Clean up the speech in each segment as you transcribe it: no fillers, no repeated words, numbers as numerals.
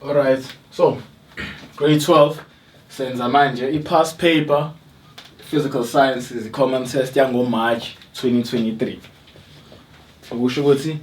Alright, so grade 12 senza manje i-past paper, physical sciences, common test yango-March 2023. Okusho ukuthi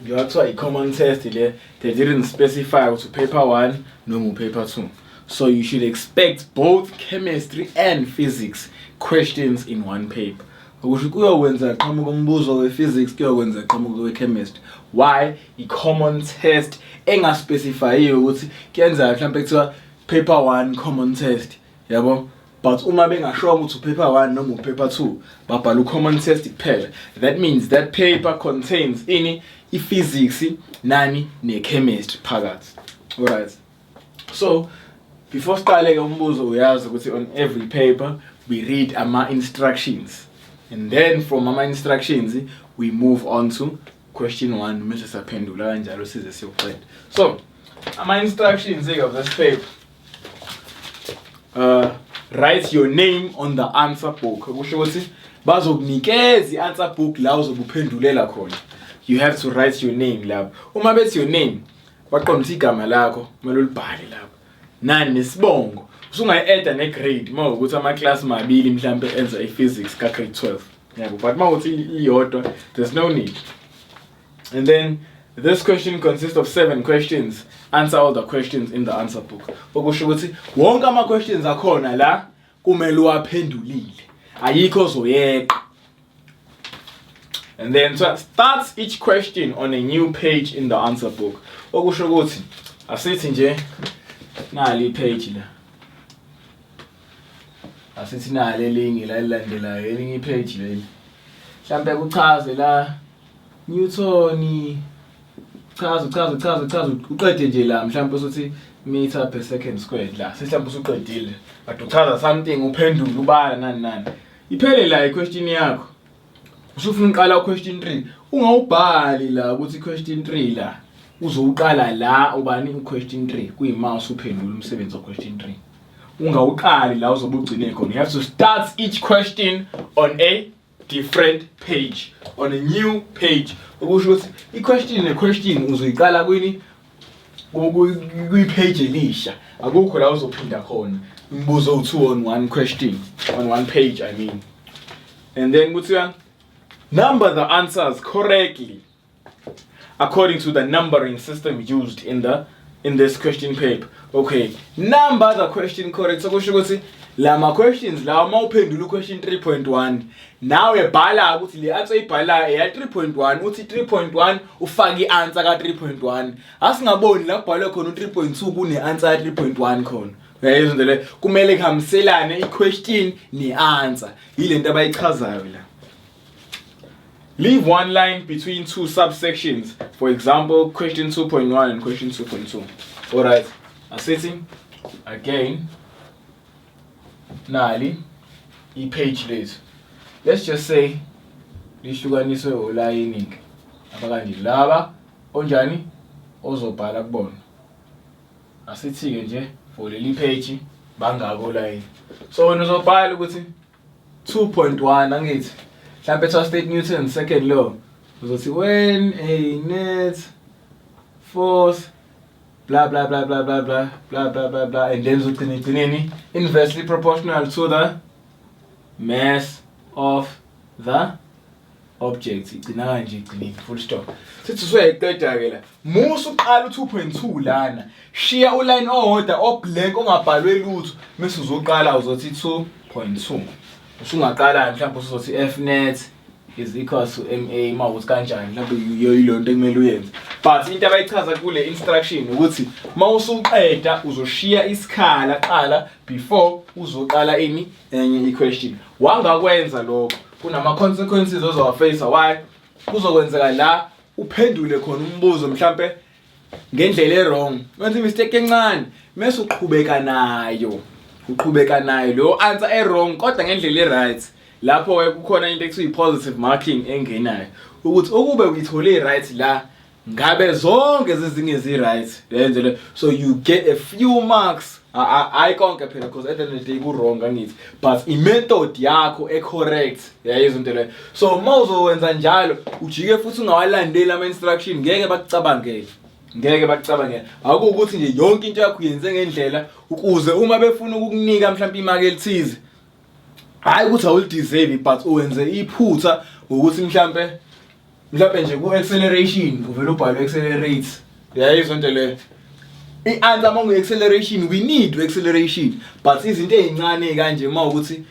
njengoba kuthiwa i-common test le, they didn't specify ukuthi paper 1 noma paper 2, so you should expect both chemistry and physics questions in one paper. Okusho kuyokwenza qhamuka umbuzo we-physics, kuyokwenza qhamuka we-chemistry. Why? I-common test engaspecifyiwe ukuthi kuyenzeka mhlawumbe kuthiwa paper 1 common test, yabo, but uma bengashongo ukuthi upaper 1 noma upaper 2, babhala u-common test kuphela. That means that paper contains ini? I-physics nani? Ne-chemistry phakathi. Alright, so before siqale-ke umbuzo, uyazi ukuthi on every paper we read ama-instructions, and then from ama-instructions we move on to question 1, bese saphendula kanjalo size siyoqeda. So ama-instructions of this paper, write your name on the answer book. Kusho ukuthi bazokunikeza i-answer book la uzobe uphendulela khona. You have to write your name lapho. Uma bethi your name, baqonda ukuthi igama lakho kumele ulibhale lapho, nani? Nesibongo. Usungayi-adda ne-grade uma ukuthi ama-class mabili mhlampe enza i-physics ka-grade 12, yabo, but uma ukuthi iyodwa, there's no need. And then this question consists of seven questions. Answer all the questions in the answer book. Okusho ukuthi wonke ama-questions akhona la kumele uwaphendulile, ayikho ozoyeqa. And then so start each question on a new page in the answer book. Okusho ukuthi asithi nje nali ipage la, asithi nali elinye la elilandelayo, elinye ipage leli, mhlambe kuchaze la Newton, chaza, chaza, chaza, chaza, uqede nje la, mhlawumbe usuthi meter per second squared la, mhlawumbe usuqedile, but uchaza something, uphendule, ubala, nani nani, iphele la i-question yakho. Usufuna uqala question 3, ungawubhali la ukuthi question 3 la, uzowuqala la ubani u-question 3, kuyima usuphendula umsebenzi wa question 3. Ungawuqali la uzobe ugcine khona. You have to start each question on a different page, on a new page. Okusho ukuthi i-question ne-question uzoyiqala kwini? Kwi-page elisha. Akukho la uzophinda khona imibuzo u-two on one question, on one page, I mean. And then kuthiwa number the answers correctly according to the numbering system used in this question paper. Okay, number the question correct. So kusho ukuthi lama questions lawa, uma uphendula question 3.1, nawe bhala ukuthi le answer oyibhalayo eya 3.1, uthi 3.1, ufake i-answer ka 3.1. Asingaboni la kubhalwe khona u3.2 kune answer ya 3.1 khona. Uyayizwa into le? Kumele kuhambiselane i-question ne-answer. Yile nto abayichazayo la. Leave one line between two subsections. For example, question 2.1 and question 2.2. Alright. Asithi again nali i-page lethu. Let's just say lihlukaniswe olayini ke. Abakanje laba onjani ozobhala kubona. Asithi ke nje for leli page bangako olayini. So wena uzobhala ukuthi 2.1, angithi mhlambe ethiwa state Newton's second law, uzothi when a net force blah blah blah blah blah blah blah blah blah blah, and then uzogcina egcineni inversely proportional to the mass of the object. Igcina kanje igcinile, full stop. Sithi usuyayiqeda ke la, musu uqala u2.2 lana, shiya uline owodwa oblank ongabhalwe lutho, mase uzoqala uzothi 2.2. Usungaqala mhlawumbe usuzothi F net is equal to ma, mawukuthi kanjani, mhlawumbe yiyo yilo nto ekumele uyenze. But into abayichaza kule instruction ukuthi mawusuqeda uzoshiya isikhala qala before uzoqala ini? Enye i-question. Wangakwenza lokho, kunama consequences ozowaface. Why? Kuzokwenzeka la uphendule khona umbuzo mhlambe ngendlela e-wrong, wenza imistake encane, mase uqhubeka nayo, uqhubeka nayo leyo answer e-wrong kodwa ngendlela e-right. Lapho ke kukhona into ekuthiwa i-positive marking engenayo, ukuthi ukube uyithole right la, ngabe zonke zezinye zi-right lenze le, so you get a few marks. Hayi konke phela, because at the end of the day ku-wrong, angithi? But i-method yakho e-correct, yayizwa into leyo? So uma uzowenza njalo, ujike futhi ungawalandeli ama-instruction, ngeke bakucabangele. Ngeke bakucabangele. Akuwukuthi nje yonke into yakho uyenze ngendlela ukuze uma befuna ukukunika mhlawumbe imali elithize, hayi ukuthi awulideserve, but uwenze iphutha ngokuthi mhlambe nje ku-acceleration uvele ubhale accelerate. Uyayizwa into leyo? I-answer uma ngu-acceleration, we need acceleration, but izinto ey'ncane kanje, uma ukuthi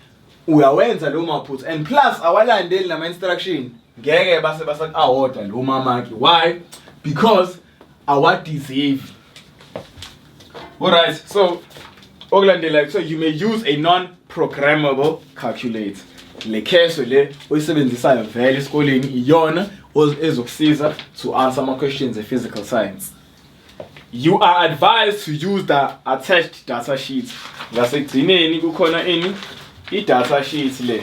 uyawenza lo maphutha and plus awalandeli nama-instruction, ngeke base basaku-awarda lo mamaki. Why? Because awadeserve. Alright, so okulandelayo, so you may use a non-programmable calculator. Le kheso le oyisebenzisayo vele esikoleni iyona ezokusiza to answer ama-questions e-physical science. You are advised to use the attached data sheet. Ngasekugcineni kukhona ini? I-data sheet le.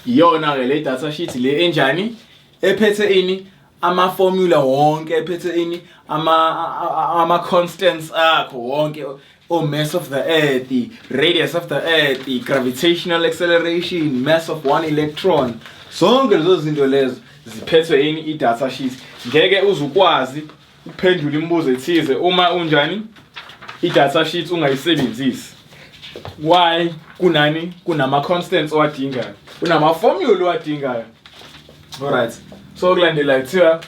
Iyona-ke le data sheet le enjani? Ephethe ini? Ama-formula wonke, ephethe ini? Ama-constants akho wonke, o mass of the earth, radius of the earth, gravitational acceleration, mass of one electron. Zonke lezo zinto lezo ziphethwe yini? I-data sheet. Ngeke uzukwazi ukuphendula imibuzo ethize uma unjani? I-data sheet ungayisebenzisi. Why? Kunani? Kunama-constants owadingayo, kunama-formula owadingayo. Alright, so kulandela kuthiwa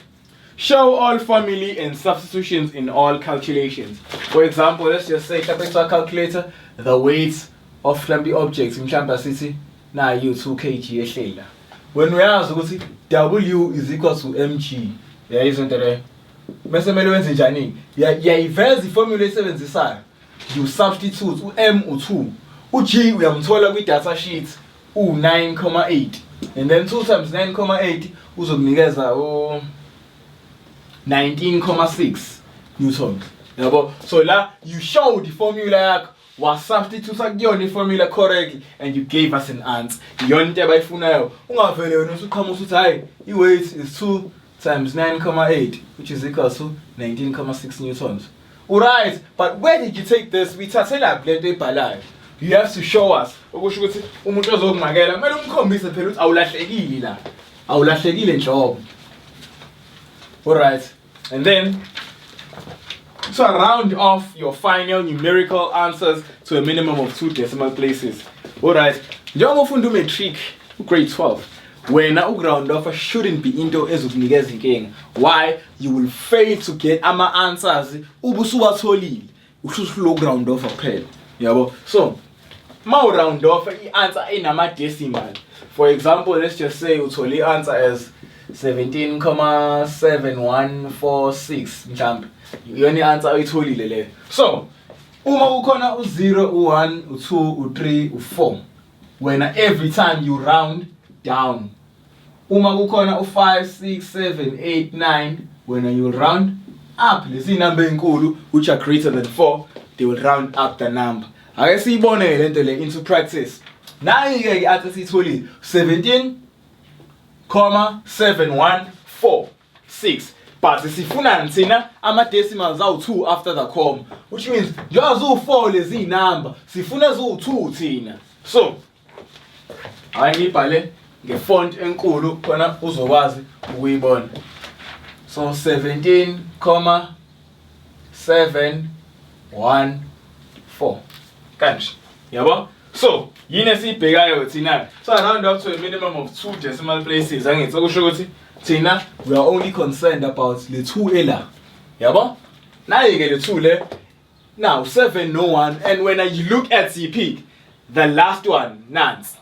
show all formulae and substitutions in all calculations. For example, let's just say mhlawumbe kuthiwa calculate the weight of mhlawumbe i-object, mhlawumbe asithi nayi u-2 kg ehleli la. Wena uyazi ukuthi W is equal to mg. Uyayizwa into leyo? Bese kumele wenze njani? Uyayiveza iformula esebenzisayo. You substitute u-m u-2, u-g uyamthola kwi-data sheet u-9,8, and then 2 times 9,8 uzokunikeza u 19,6 newtons, yabo. So la you show the formula yakho, wasubstitute kuyona iformula correctly and you gave us an answer. Iyona into abayifunayo. Ungavele wena usuqhamuka usuthi, hayi, i-weight is 2 times 9,8, which is equal to 19,6 newtons. Right, but where did you take this? Uyithathelaphi lento ebhalayo? You have to show us. Okusho ukuthi umuntu ozokumakela kumele umkhombise phela ukuthi awulahlekile la, awulahlekile nhlobo. Alright, and then so round off your final numerical answers to a minimum of two decimal places. Alright, njengoba ufunda umatric, ugrade 12, wena uground off shouldn't be into ezokunikeza inkinga. Why? You will fail to get ama-answers ubusuwatholile, usuhlula uground off kuphela, yabo. So ma uround off i-answer enama-decimal, for example, let's just say uthole i-answer as 17,7146 mhlambe, iyona i-answer oyitholile leyo. So uma kukhona u-0, u-1, u-2, u-3, u-4, wena every time you round down. Uma kukhona u-5, 6, 7, 8, 9, wena you will round up. Lezi number ezinkulu which are greater than 4, they will round up the number. Ake siyibone lento le into practice. Nayi ke i-answer siyitholile, 17,7146, but sifuna thina ama-decimals awu-2 after the comma, which means njengoba ziwu-4 lezi number, sifuna ziwu-2 thina. So hayi, ngiyibhale ngefont enkulu khona uzokwazi ukuyibona. So 17,714 kanje, yabo. So yini esiyibhekayo thina? So round up to a minimum of two decimal places, angithi? Okusho ukuthi thina we are only concerned about le 2 ela, yabo. Nayi ke le 2 le. Now 7 no 1, and when you look at CP, the last one, nansi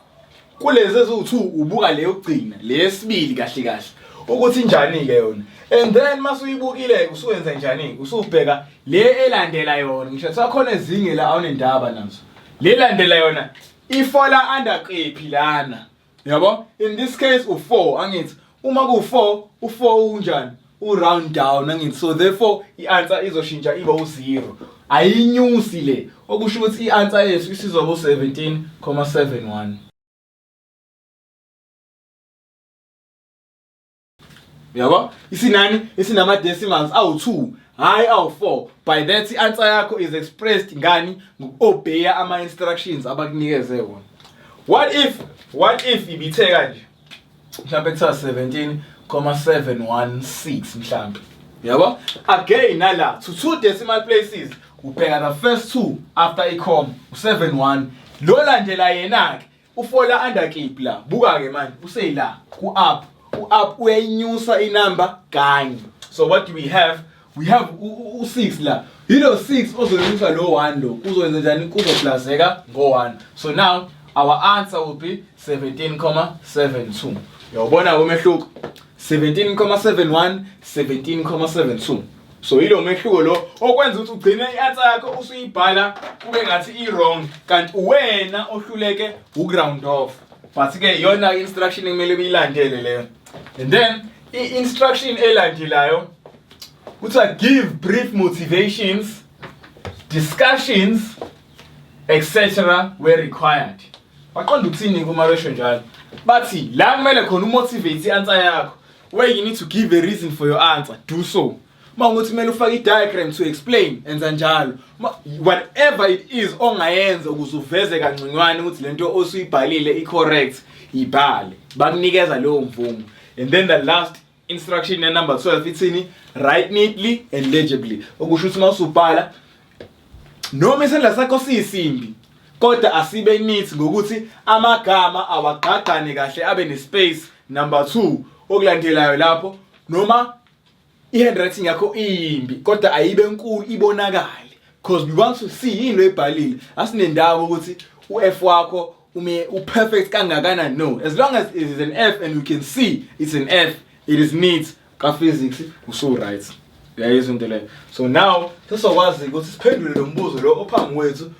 kulezi eziwu-2, ubuka le yokugcina, le yesibili kahle kahle, ukuthi injani ke yona. And then masuyibukile usuwenza njani? Usubheka le elandela yona. Ngisho sakhona ezinye la awunendaba nazo, le landela yona ifola under kephi lana, yabo. In this case u4, angithi? Uma ku4, u4 unjani? U-round down, angithi? So therefore i-answer izoshintsha ibe u0, ayinyusi le. Okusho ukuthi i-answer yethu isizoba u17,71, yabo. Isinani? Isinama decimals awu2, hayi awu4. By that i-answer yakho is expressed ngani? Ngoku-obeya ama-instructions abakunikeze wona. What if ibithe kanje, mhlawumbe kuthiwa 17,716 mhlawumbe? Yabo, again nala to two decimal places, ubheka the first two after i-comma, u-71. Lo landela yena-ke ufola under kiphi la? Buka-ke manje, useyila ku-up, u-up uyayinyusa inamba kanye. So what do we have? We have u-6 la. Yilo 6 ozoyusa lo 1, lo kuzoyenza njani? Kuzoplazeka ngo-1. So now our answer will be 17,72. Uyawubona umehluko? 17,71, 17,72. So yilo mehluko lo okwenza ukuthi ugcine i-answer yakho usuyibhala kube ngathi i-wrong, kanti wena ohluleke uku-round off. But ke iyona instruction ekumele uyilandele leyo. And then i-instruction elandelayo kuthiwa give brief motivations, discussions, etc where required. Baqonda ukuthini kuma besho njalo? Bathi la kumele khona umotivate i-answer yakho, where you need to give a reason for your answer, do so. Uma ukuthi kumele ufake i-diagram to explain, enza njalo. Whatever it is ongayenza ukuze uveze kangconywana ukuthi lento osuyibhalile i-correct, ibhale. Bakunikeza leyo mvumo. And then the last instruction, number 12, ithini? Write neatly and legibly. Okusho ukuthi uma usubhala, noma isandla sakho siyisimbi, kodwa asibe neat ngokuthi amagama awagqagqane kahle, abe nespace. Number 2, okulandelayo lapho, noma i-handwriting yakho iyimbi, kodwa ayibe nkulu, ibonakale, because we want to see yini lo ebhalile. Asinendawo ukuthi u-F wakho ume uperfect kangakanani. No, as long as it is an F and we can see it's an F, it is neat, ka physics usu right. Uyayizwa into leyo? So now sesokwazi ukuthi siphendule lo mbuzo lo ophambi kwethu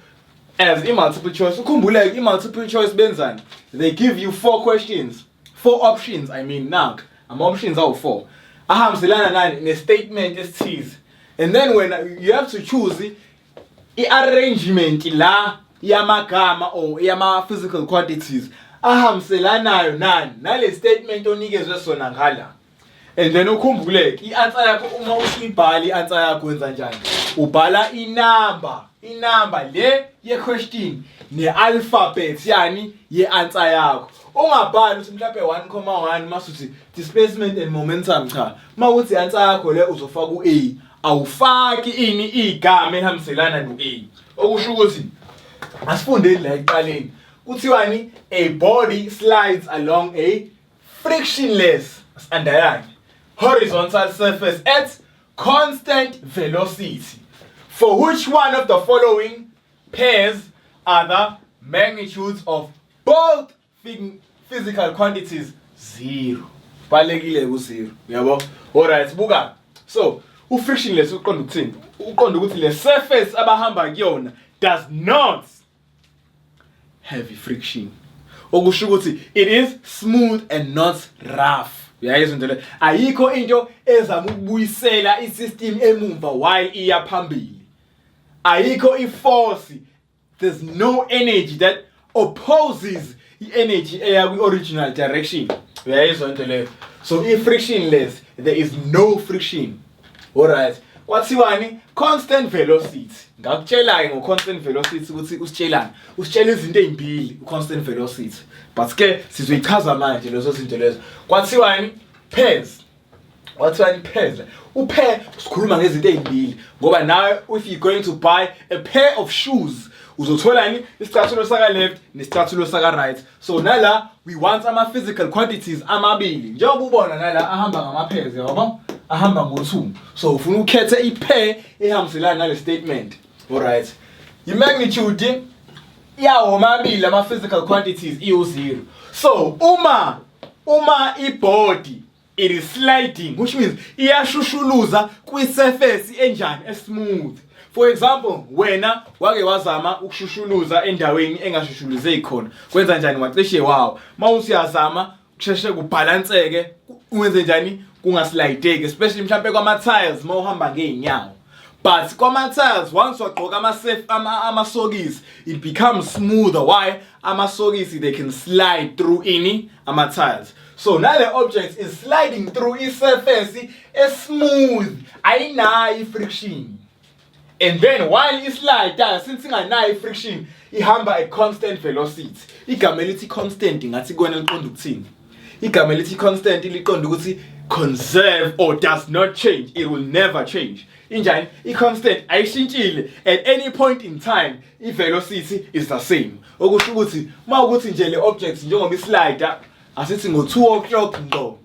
as i-multiple choice. Ukhumbuleke, i-multiple choice benzani? They give you four questions, four options, I mean, nak ama-options awu-four ahambiselana nani? Ne-statement esithize. And then wena you have to choose i-arrangement la yamagama or yama-physical quantities ahambiselanayo nani? Nale statement onikezwe sona ngala. And then ukhumbuleke, i-answer yakho, uma usuyibhala i-answer yakho, wenza njani? Ubhala inamba, inamba le ye-question ne-alphabet yani ye-answer yakho. Ungabhali ukuthi mhlawumbe 1,1 masuthi displacement and momentum. Cha, uma uthi i-answer yakho le uzofaka u-A, awufaki ini? Igama elihambiselana no-A. Okusho ukuthi asifundeni la ekuqaleni. Kuthiwani? A body slides along a frictionless, underline, horizontal surface at constant velocity. For which one of the following pairs are the magnitudes of both physical quantities zero? Balekile ku-zero, yabo. Alright, buka. So u-frictionless uqonda ukuthini? Uqonda ukuthi le surface abahamba kuyona does not have friction, okusho ukuthi it is smooth and not rough. Uyayizwa into le? Ayikho into ezama ukubuyisela isystem emumva while iya phambili. Ayikho iforce, there's no energy that opposes i-energy eya kwi-original direction. Uyayizwa into leyo? So i-frictionless, there is no friction. Alright, kwathiwani? Constant velocity. Ngakutshela-ke ngo-constant velocity ukuthi usitshelani. Usitshela izinto ey'mbili u-constant velocity, but ke sizoyichaza manje lezo zinto lezo. Kwathiwani? Pairs. Kwathiwani? Pairs. Upair sikhuluma ngezinto ey'mbili, ngoba nawe if you're going to buy a pair of shoes, uzotholani? Isicathulo saka left nesicathulo saka right. So nala we want ama physical quantities amabili, njengoba ubona nala ahamba ngama pairs, yabo, ahamba ngo2. So ufuna ukhethe ipair ehambiselana nale statement. Alright, i-magnitude yawo mabili ama physical quantities iyu-0. So uma i-body, it is sliding, which means iyashushuluza kwi-surface enjani? Esmooth. For example, wena wake wazama ukushushuluza endaweni engashushuluzeki khona, kwenza njani? Wacishe wawo. Mawusiyazama kusheshe kubhalanseke, wenze njani kungaslideki, especially mhlambe kwama tiles mawuhamba ngeenyawo. But kwama tiles, once wagqoka ama safe amasokisi, it becomes smoother. Why? Amasokisi, they can slide through ini? Ama tiles. So now the object is sliding through i-surface esmooth, ayinayo friction. And then while islide, since inganayo friction, ihamba at constant velocity. Igama elithi constant, ngathi kuwena liqonda ukuthini? Igama elithi constant liqonda ukuthi Conserve or does not change, it will never change. Injani? I-constant, ayishintshile. At any point in time i-velocity is the same. Okusho ukuthi uma ukuthi nje le object njengoba islider, asithi ngo-2 o'clock ngqo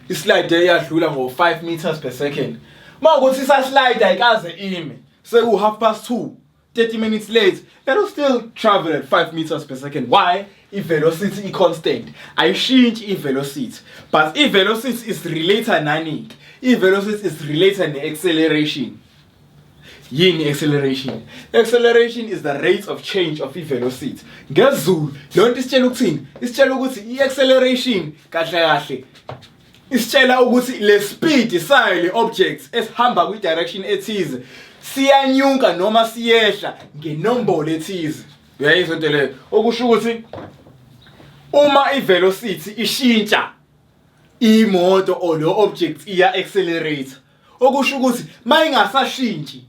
islide eyadlula ngo-5 meters per second, uma ukuthi isaslide ayikaze ime, seku half past 2, 30 minutes late, it'll still travel at 5 meters per second. Why? I-velocity i-constant, ayishintshi i-velocity. But i-velocity is related nani? I-velocity is related ne-acceleration. Yini acceleration? Acceleration is the rate of change of i-velocity. NgesiZulu leyo nto isitshela ukuthini? Isitshela ukuthi i-acceleration kahle kahle isitshela ukuthi le speed sayo le object esihamba kwi direction ethize siyanyuka noma siyehla ngenombolo ethize. Uyayizwa into leyo? Okusho ukuthi uma i-velocity ishintsha, imoto or lo object iya accelerate. Okusho ukuthi mayingasashintshi,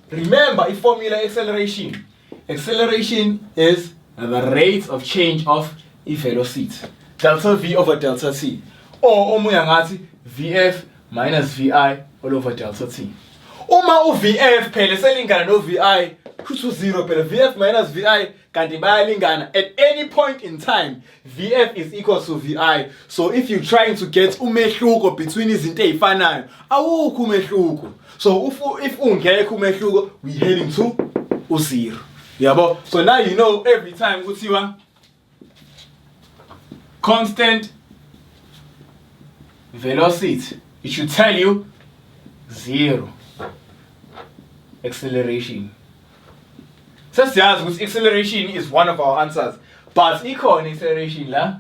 remember i-formula acceleration, acceleration is the rate of change of i-velocity, delta v over delta t, or omunye ngathi vf minus vi all over delta t. Uma u-vf phela selingana no-vi, kusho u-0 phela, vf minus vi, kanti bayalingana. At any point in time vf is equal to vi. So if you're trying to get umehluko between izinto ey'fanayo, awukho umehluko. So if ungekho umehluko, we heading to u-0, yabo. So now you know, every time kuthiwa constant velocity, it should tell you zero acceleration. Sesiyazi ukuthi acceleration is one of our answers, but ikhona acceleration la,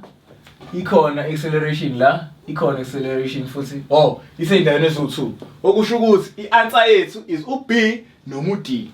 ikhona acceleration la, ikhona acceleration futhi. Oh, iseyindaweni eziwu-2, okusho ukuthi i-answer yethu is u-B noma u-D.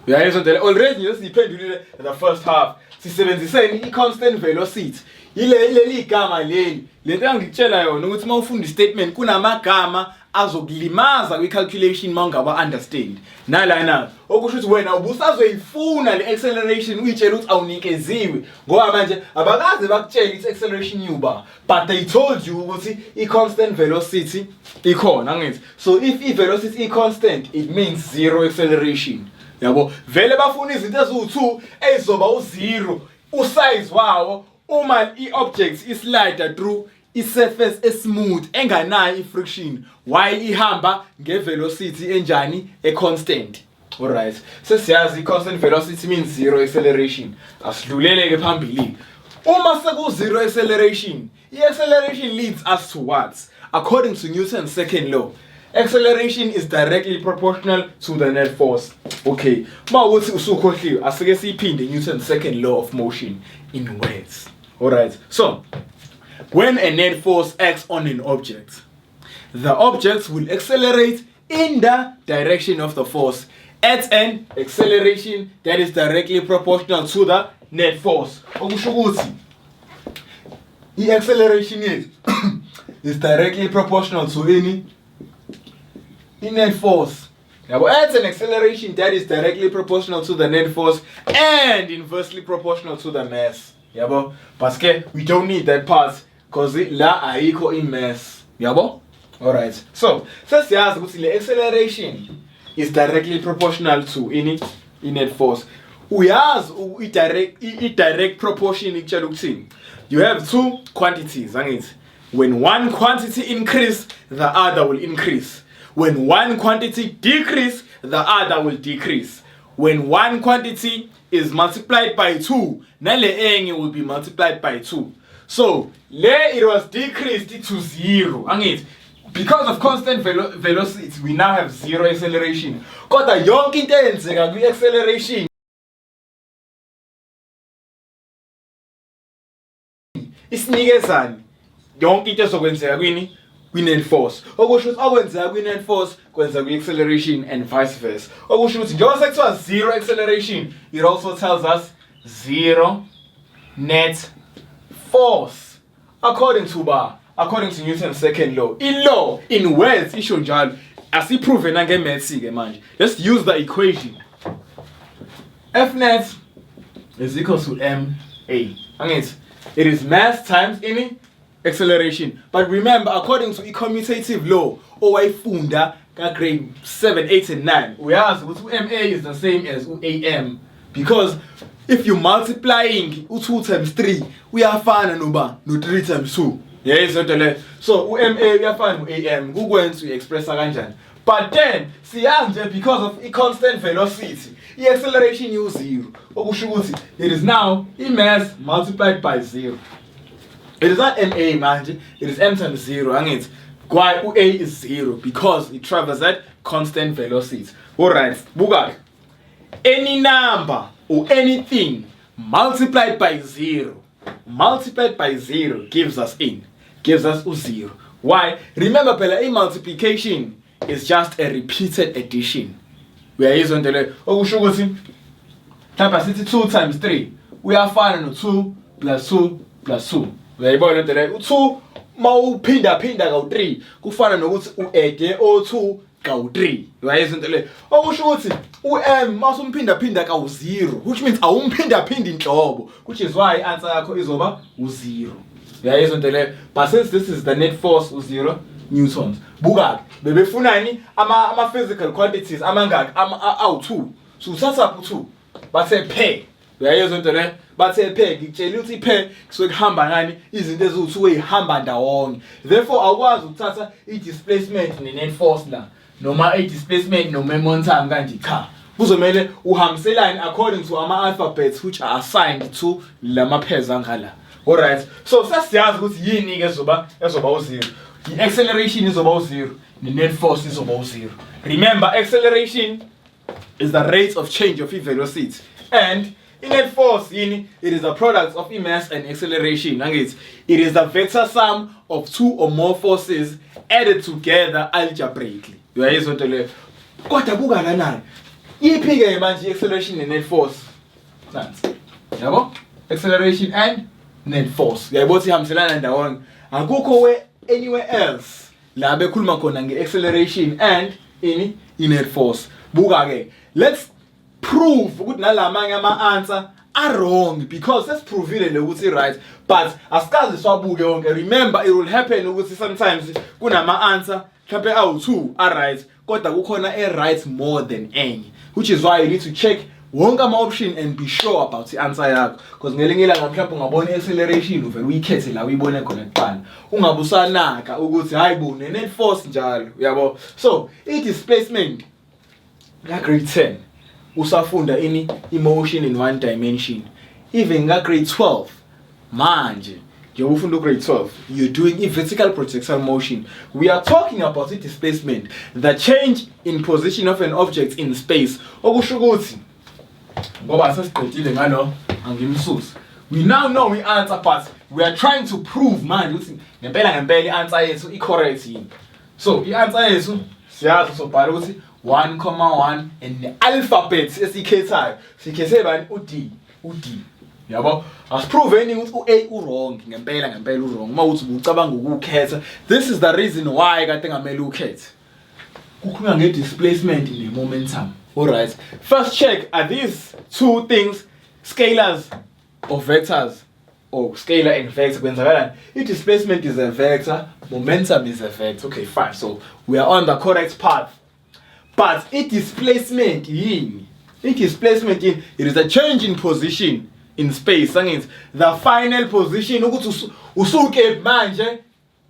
Uyayizwa nto le? Already nje siyiphendulile the first half. Sisebenziseni? I-constant velocity. Ile leli gama leli, lento engikutshela yona ukuthi uma ufunda i-statement kunamagama azokulimaza kwi-calculation uma ungaba understand. Nalana okusho ukuthi wena ubusazoyifuna le acceleration, uyitshela ukuthi awunikeziwe, ngoba manje abakaze bakutshele ukuthi acceleration yuba, but they told you ukuthi i-constant velocity ikhona, angithi? So if i-velocity i-constant, it means zero acceleration, yabo. Vele bafuna izinto eziwu-2 ezizoba u-zero usize wawo uma i-object islide through i-surface esmooth enganayo i-friction while ihamba nge-velocity enjani? E-constant. Alright, sesiyazi i-constant velocity means zero acceleration. Asidlulele-ke phambili. Uma seku-zero acceleration, i-acceleration leads us to what? According to Newton's second law, acceleration is directly proportional to the net force. Okay, uma ukuthi usukhohliwe, asike siyiphinde Newton's second law of motion in words. Alright, so when a net force acts on an object, the object will accelerate in the direction of the force at an acceleration that is directly proportional to the net force. Okusho ukuthi i-acceleration yethu is directly proportional to any i-net force, yabo, at an acceleration that is directly proportional to the net force and inversely proportional to the mass, yabo. But ke we don't need that part because la ayikho i-mass, yabo. Alright, so sesiyazi ukuthi le acceleration is directly proportional to ini? I-net force. Uyazi i-direct proportion ikutshela ukuthini? You have two quantities, angithi? When one quantity increase, the other will increase. When one quantity decrease, the other will decrease. When one quantity is multiplied by 2, nale enye will be multiplied by 2. So le it was decreased to 0, angithi? Because of constant velocity, we now have zero acceleration. Kodwa yonke into eyenzeka kwi-acceleration isinikezani yonke into ezokwenzeka kwini? Kwi-net force. Okusho ukuthi okwenzeka kwi-net force kwenzeka kwi-acceleration and vice versa. Okusho ukuthi njengoba sekuthiwa zero acceleration, it also tells us zero net force according to ba according to Newton's second law. I-law in words isho njalo. Asiprove nange-maths ke manje. Let's use the equation. F net is equal to ma, angithi? It is mass times ini? Acceleration. But remember, according to i-commutative law owayifunda ka-grade 7, 8 and 9, uyazi ukuthi u-ma is the same as u-am, because if you multiplying u-2 times 3 uyafana noba no-3 times 2. Yayizonto leyo. So u-ma uyafana no-am, kukwenza uyi-expressa kanjani. But then siyazi nje, because of i-constant velocity, i-acceleration iwu-zero, okusho ukuthi it is now i-mass multiplied by zero. It is not ma manje, it is m times zero, angithi? Why u-a is zero? Because it travels at constant velocity. Alright, buka, any number or anything multiplied by zero, multiplied by zero gives us in gives us u-zero. Why? Remember phela, i-multiplication is just a repeated addition. Uyayizwa into leyo? Okusho ukuthi mhlawumbe asithi 2 times 3 uyafana no-2 plus 2 plus 2. Uyayibona into leyo? U-2 mawuphinda phinda kawu-3 kufana nokuthi u-adde o-2 kawu-3. Uyayizwa into leyo? Okusho ukuthi u-m masumphinda phinda kawu-0, which means awumphinda phindi inhlobo, which is why i-answer yakho izoba u-0. Uyayizwa into leyo? But since this is the net force, u-0 newtons. Buka-ke, bebefunani? Ama-physical quantities amangaki? Awu-2. So uthatha u-2, bathe pair. Uyayizwa into leyo? Bathe pair. Ngikutshela ukuthi i-pair kusuke kuhamba ngani? Izinto eziwu-2 ey'hamba ndawonye. Therefore awukwazi ukuthatha i-displacement ne-net force la, noma i-displacement noma-momentum kanje. Cha, kuzomele uhambiselane according to ama-alphabets which are assigned to lama pairs angala. Alright, so sesiyazi ukuthi yini-ke ezoba u-zero. I-acceleration izoba u-zero, ne-net force izoba u-zero. Remember, acceleration is the rate of change of velocity, and i-net force yini? It is the product of mass and acceleration, angithi? It is the vector sum of two or more forces added together algebraically. Uyayizwa into leyo? Kodwa buka lana, yiphi-ke manje i-acceleration ne-net force? Nansi, yabo, acceleration and net force. Uyayibona ukuthi ihambiselana ndawonye? Akukho we anywhere else la bekhuluma khona nge-acceleration and ini, i-net force. Buka-ke, let's prove ukuthi nalamanye ama-answer are wrong, because sesiprovile le ukuthi right, but asikaze siwabuke wonke. Remember, it will happen ukuthi sometimes kunama-answer mhlawumbe awu-2 a-right, kodwa kukhona e-right more than enye, which is why you need to check wonke ama-option and be sure about i-answer yakho, because ngelinye ilanga mhlawumbe ungabona i-acceleration, uvele uyikhethe la uyibone khona kuqala, ungabe usanaka ukuthi hayi bo, ne-net force njalo, uyabo? So i-displacement ka-grade 10 usafunda ini? I-motion in one dimension. Even ka-grade 12 manje, njengoba ufunda u-grade 12, you're doing i-vertical projectile motion. We are talking about i-displacement, the change in position of an object in space. Okusho ukuthi ngoba sesiqedile ngalo, angimsusi. We now know i-answer, but we are trying to prove manje ukuthi ngempela ngempela i-answer yethu i-correct yini. So i-answer yethu siyazi, sobhala ukuthi 1,1 and ne-alphabet esiyikhethayo, sikhethe bani? U-D, u-D, yabo. Asiproveni ukuthi u-A u-wrong ngempela ngempela, u-wrong. Uma uthi ucabanga ukukhetha, this is the reason why kade ngamele ukhethe. Kukhulunywa nge-displacement ne-momentum. Alright, first check, are these two things scalars or vectors, or scalar and vector? Kwenzakalani? I-displacement is a vector, momentum is a vector. Okay, fine, so we are on the correct path. But i-displacement yini? I-displacement yini? It is a change in position in space, angithi? The final position, ukuthi usuke manje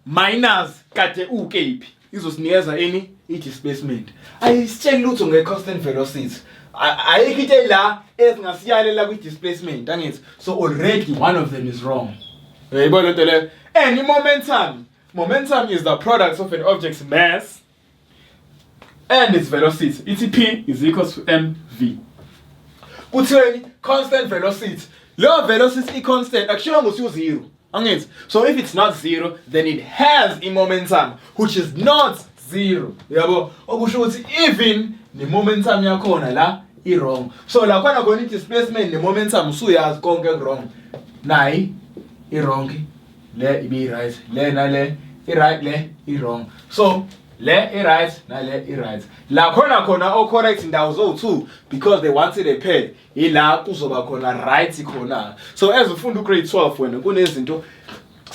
minus kade ukephi, izosinikeza ini? I-displacement. Ayisitsheli lutho nge-constant velocity. Ayikho into la ezingasiyalela kwi-displacement, angithi? So already one of them is wrong. Uyayibona lento leyo? And i-momentum, momentum is the product of an object's mass and its velocity. Ithi p is equal to mv. Kuthiweni? Constant velocity. Leyo velocity i-constant, akushiwo ukuthi u-zero, angithi? So if it's not zero, then it has i-momentum which is not zero, yabo? Okusho ukuthi even ne-momentum yakhona la i-wrong. So la khona khona i-displacement ne-momentum, usuyazi konke ku-wrong. Nayi i-wrong, le ibi-right, le nale i-right, le i-wrong. So le i-right nale i-right. La khona khona o-correct ndawo zowu-2, because they wanted a pair, ila kuzoba khona right khona. So as ufunda u-grade 12 wena, kunezinto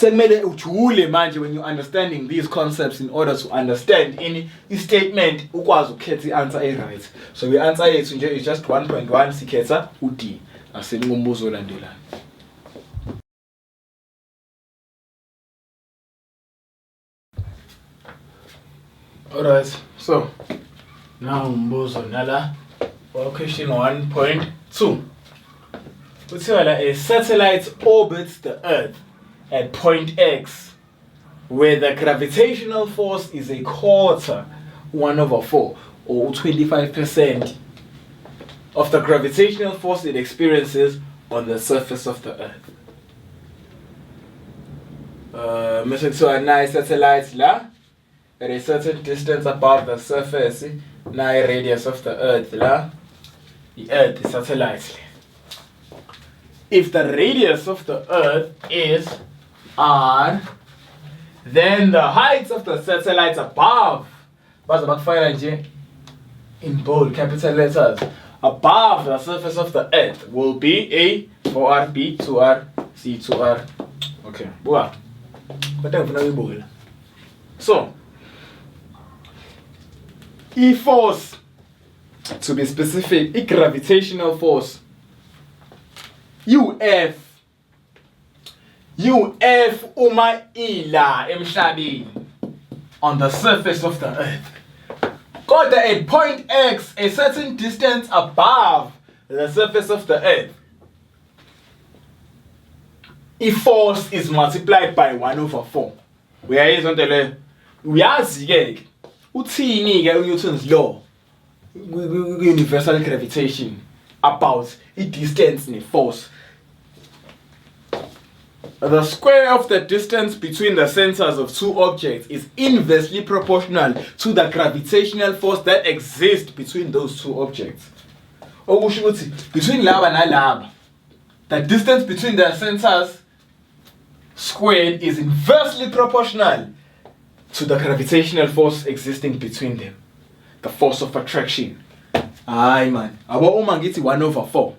Sekumele ujule manje when you understanding these concepts in order to understand ini i-statement ukwazi ukukhetha i-answer e-right. So i-answer yethu nje is just 1.1 sikhetha u-D. Asekumbuzo olandelayo. Alright, so now umbuzo nala wa question 1.2. Kuthiwa la a satellite orbits the earth at point X where the gravitational force is a quarter 1 over 4 or 25% of the gravitational force it experiences on the surface of the earth. Mase kuthiwa nayi satellite la at a certain distance above the surface, nayi radius of the earth la, i-earth satellite. If the radius of the earth is r, then the height of the satellite above, baze bakufakela nje in bold capital letters, above the surface of the earth will be A 4R B 2R C 2R. Okay, buka kodwa ngifuna uyibuke la. So i-force, to be specific, i-gravitational force UF, UF uma ila emhlabeni on the surface of the earth, kodwa at point X, a certain distance above the surface of the earth, i-force is multiplied by 1 over 4. Uyayizwa into leyo? Uyazi-ke ke uthini-ke uNewton's law universal gravitation about i-distance ne-force? The square of the distance between the centers of two objects is inversely proportional to the gravitational force that exists between those two objects. Okusho ukuthi between laba nalaba, the distance between their centers squared is inversely proportional to the gravitational force existing between them, the force of attraction. Hayi man, abo uma ngithi 1 over 4,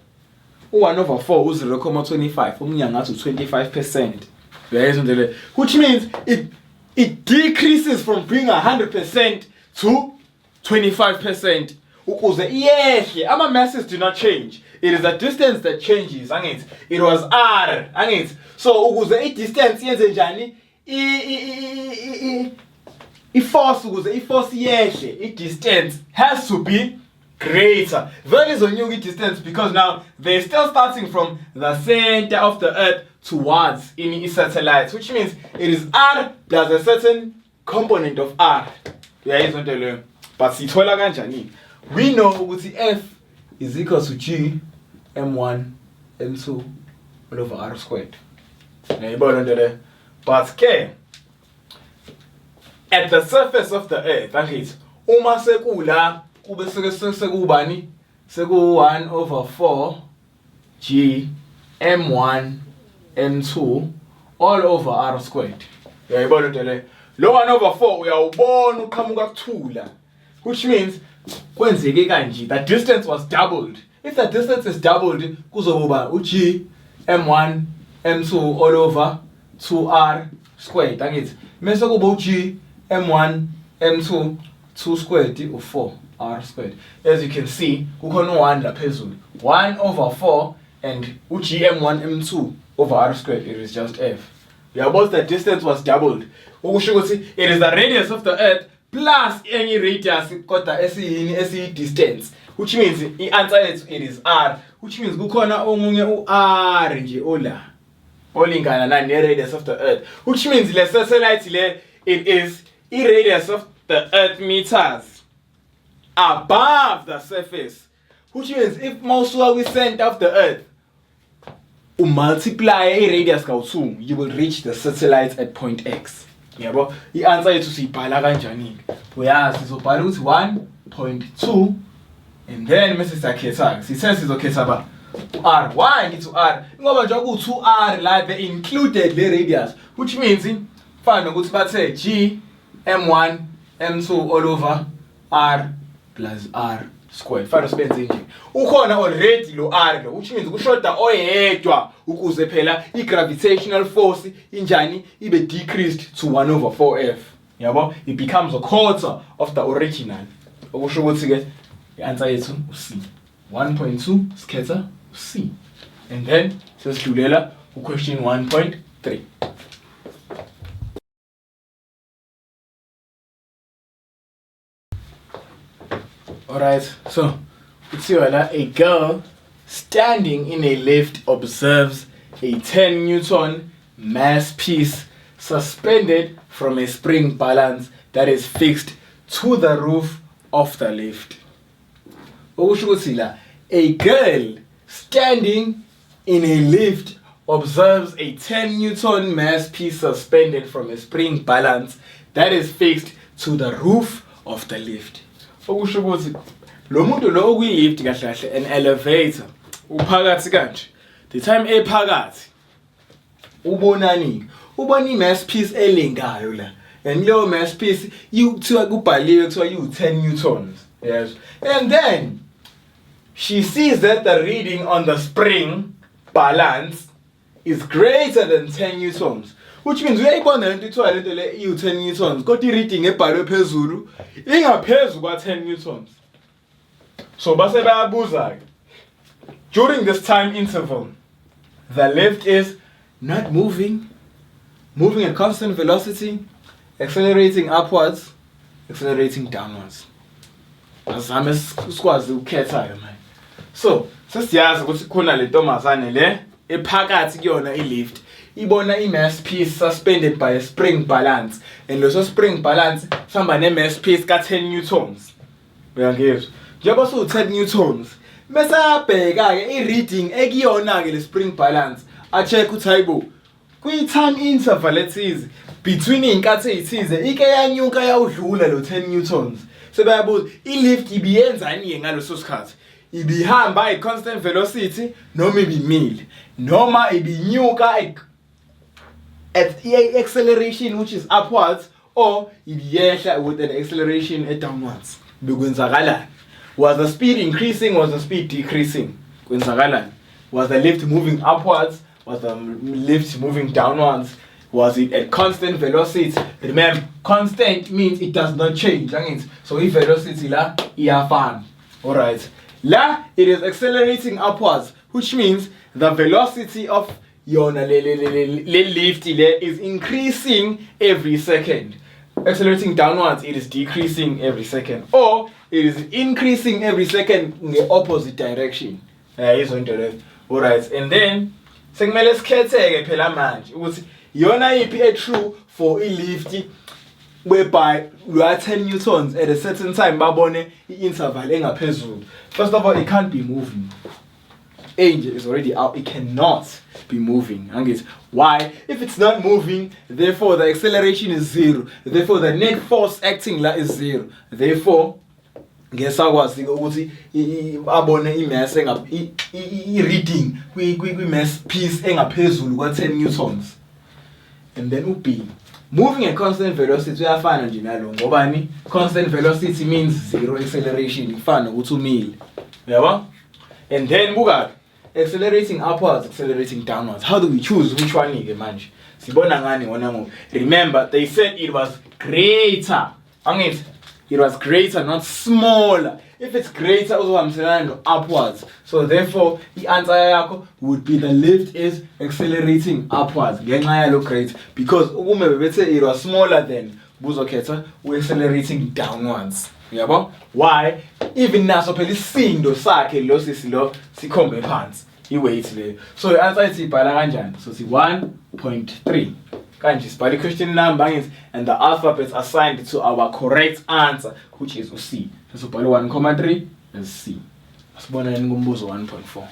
u-1 over 4 u-0.25, omunye angathi u-25%. Uyayizwa nje le, which means it decreases from being 100% to 25% ukuze iyehle. Ama masses do not change, it is the distance that changes. Angithi it was r? Angithi so ukuze i-distance yenze njani, i-force, ukuze i-force yehle, i-distance has to be greater. Vele izonyuka i-distance because now they're still starting from the center of the earth towards in i-satellite, which means it is r plus a certain component of r. Uyayizwa into leyo? But siyithola kanjani? We know ukuthi F is equal to G m1 m2 all over r squared. Uyayibona into leyo? But ke at the surface of the earth, angithi uma sekula kube seke sekubani, seku 1 over 4 G M1 M2 all over R squared. Uyayibona into leyo? Lo 1 over 4 uyawubona uqhamuka kuthula, which means kwenzeke kanje, the distance was doubled. If the distance is doubled, kuzokuba u-G M1 M2 all over 2R squared, angithi? Mase kuba u-G M1 M2 2 squared u-4 R squared. As you can see, kukhona u-1 la phezulu, 1 over 4 and u-G M1 M2 over R squared, it is just F. Uyabona, the distance was doubled, okusho ukuthi it is the radius of the earth plus enye radius kodwa esiyini, esiyi-distance, which means i-answer yethu, it is r, which means kukhona omunye u-r nje ola olingana nani, ne-radius of the earth, which means le satellite le, it is i-radius of the earth meters above the surface, which means if mawusuka kwi-center of the earth umultiply i-radius kawu-2, you will reach the satellite at point X. Yabo, i-answer yethu siyibhala kanjani-ke? Uyazi sizobhala ukuthi 1.2 and then mase siyakhetha-ke, sithe sizokhetha ba u-r. Why ngithi u-r? Ngoba nje ku-2r la, they included le radius, which means fana nokuthi bathe G m1 m2 all over r plus r. square. Fanele sibenze nje. Ukhona already lo r lo, which means kushoda oyedwa ukuze phela i-gravitational force injani ibe decreased to 1 over 4f. Yabo, it becomes a quarter of the original. Okusho ukuthi ke i-answer yethu u-C. 1.2 sikhetha u-C. And then sesidlulela ku-question 1.3. Alright, so kuthiwa la a girl standing in a lift observes a 10 Newton mass piece suspended from a spring balance that is fixed to the roof of the lift. Okusho ukuthi la a girl standing in a lift observes a 10 Newton mass piece suspended from a spring balance that is fixed to the roof of the lift. Okusho ukuthi lo muntu lo okwi-lift kahle kahle, an elevator, uphakathi kanje. The time ephakathi ubonani? Ubona i-mass piece elengayo la. And leyo mass piece kuthiwa kubhaliwe kuthiwa iwu-10 newtons. Yes. And then she sees that the reading on the spring balance is greater than 10 newtons, which means uyayibona lento ithiwa lento le iwu-10 newtons, kodwa i-reading ebhalwe phezulu ingaphezu kwa-10 newtons. So base bayabuza-ke, during this time interval the lift is not moving, moving at constant velocity, accelerating upwards, accelerating downwards. Azame sikwazi ukukhetha-ke manje. So sesiyazi ukuthi khona le ntombazane le ephakathi kuyona i-lift, ibona i-mass piece suspended by a spring balance, and leso spring balance sihamba ne-mass piece ka-10 newtons. Uyangizwa? Njengoba siwu-10 newtons, bese ayabheka-ke i-reading ekuyona-ke le spring balance, a-check ukuthi hayibo, kwi-time interval ethize between iy'nkathi ey'thize ike yanyuka yawudlula lo 10 newtons. Sebayabuza, i-lift ibiyenzani-ke ngaleso sikhathi? Ibihamba at constant velocity noma ibimile, noma ibinyuka at i-acceleration which is upwards, or ibiyehla with an acceleration downwards? Bekwenzakalani? Was the speed increasing? Was the speed decreasing? Kwenzakalani? Was the lift moving upwards? Was the lift moving downwards? Was it at constant velocity? Remember, constant means it does not change, angithi? So i-velocity la iyafana. Alright, la it is accelerating upwards, which means the velocity of yona le lift le is increasing every second. Accelerating downwards, it is decreasing every second, or it is increasing every second in the opposite direction. Yizo into leyo. Alright, and then sekumele sikhetheke phela manje ukuthi iyona yiphi e-true for i-lift whereby we are 10 newtons at a certain time, babone i-interval engaphezulu. First of all, it can't be moving. A nje is already out. It cannot be moving, angithi? Why? If it's not moving, therefore the acceleration is zero, therefore the net force acting la is zero, therefore ngesakwazi ukuthi abone i-mass i-reading kwi-mass piece engaphezulu kwa-10 newtons. And then u-B, moving at constant velocity, uyafana nje nalo, ngobani? Constant velocity means zero acceleration, kufana nokuthi umile, yabo. And then buka, accelerating upwards, accelerating downwards. How do we choose which one ke manje? Sibona ngani wona ngo? Remember, they said it was greater, angithi? It was greater, not smaller. If it's greater, uzohambiselana no upwards. So therefore i-answer yakho would be the lift is accelerating upwards, ngenxa yalo great, because ukume bebethe it was smaller than, buzokhetha u-accelerating downwards, uyabo? Why? Even naso phela isindo sakhe lo sisi lo sikhombe phansi, i-weight leyo. So i-answer ithi ibhala kanjani? So si 1.3 kanje, sibhala i-question number, angithi? And the alphabets assigned to our correct answer, which is u-C. Sesibhala 1.3 as C. Asiboneni kumbuzo 1.4.